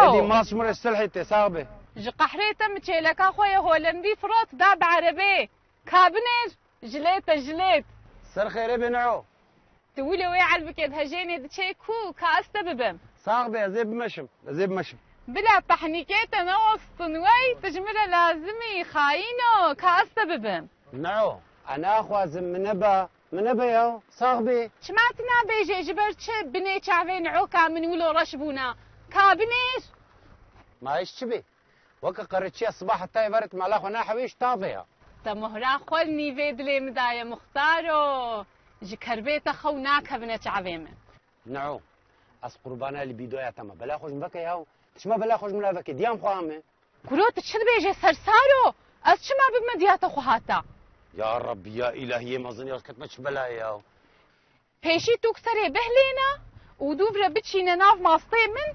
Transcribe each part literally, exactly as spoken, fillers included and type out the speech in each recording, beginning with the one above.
Êdî mas ji min re ji te lehî tê, sax bê. Ji qehrê te min çêleka xwe yê Holandî firot da bi erebê. Ka binêr, jilêt e, jilêt. Ser xêrê bê, Neo. Tu wilo wê elbikê dihejênê diçê ku, ka ez te bibim. Sax bê, ez ê bimeşim, ez ê bimeşim. Bila pehnîkê te newestin wey, tu ji min re lazim î, xayîno, ka ez te bibim. Neo, ez naxwazim, min nebe, min nebe ya, sax bê. Çima tu nabêjê, ji ber çi binê çavê Neoka min wilo reş bûna? Ka binêr. Ma hêj çi bê? Weke qereçiya siba heta êvarê tu mala xwe nahewêj, tavê ya. Te mohra xwe li nîvê dilê min daye, muxtaro. Ji kerbê te xew nakevine çavê min. Neo, ez qurbana li bîdoya te me. Bela xwe ji min veke yaw. Tu çima bela xwe ji min re veke? Diya min xwe ame. Kuro, tu çi dibêjê sersaro? Ez çima bibime diya te xwe hata? Ya Rabbî, ya Îlahî, yê mezin ya, ez ketime çi belayê ya? Pêşî tu serê bihlêne û dûv re biçîne nav mastê min,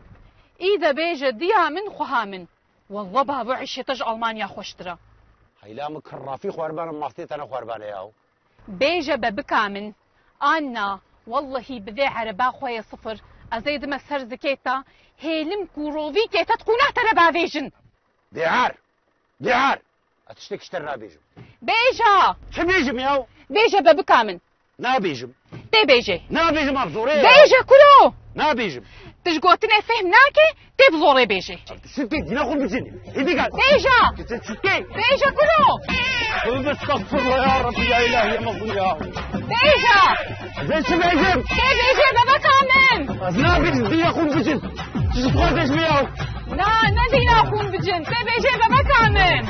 î de bêje diya min, xweha min. Wallah bavo îşê te ji Almanya xweştir e. Heyla min kir rafî xwerbane, mastê te ne xwerbane yaw. Bêje bebika min, Anna, wellehî bi vê ereba xwe yê sifir, ez ê dime ser zikê te, hêlim ku rovîkê te di qûna te re bavêjin. Bêhar! Bêhar! Ez tiştek ji te re nabêjim. Bêje! Çi bêjim yaw? Bêje bebika min. Nabêjim. Tê bêjê. Nabêjim, ev zorê ye. Bêje kuro! Nabêjim. Tu ji gotinê fehm nake, tê bi zorê bêjê. Ev tu şirkê dîna xwe bicin. Hêdî gel. Bêje! Tu şirkê. Bêje kuro! Tövbe estağfurullah ya Rabbi ya ilahi ya mazlum ya. Bêje! Ben çi bêjim? Tê bêjê bebeka min. Ez nabêjim dîna xwe bicin. Tu ji xwe dêjme ya. Na, ne dîna xwe bicin. Tê bêjê bebeka min.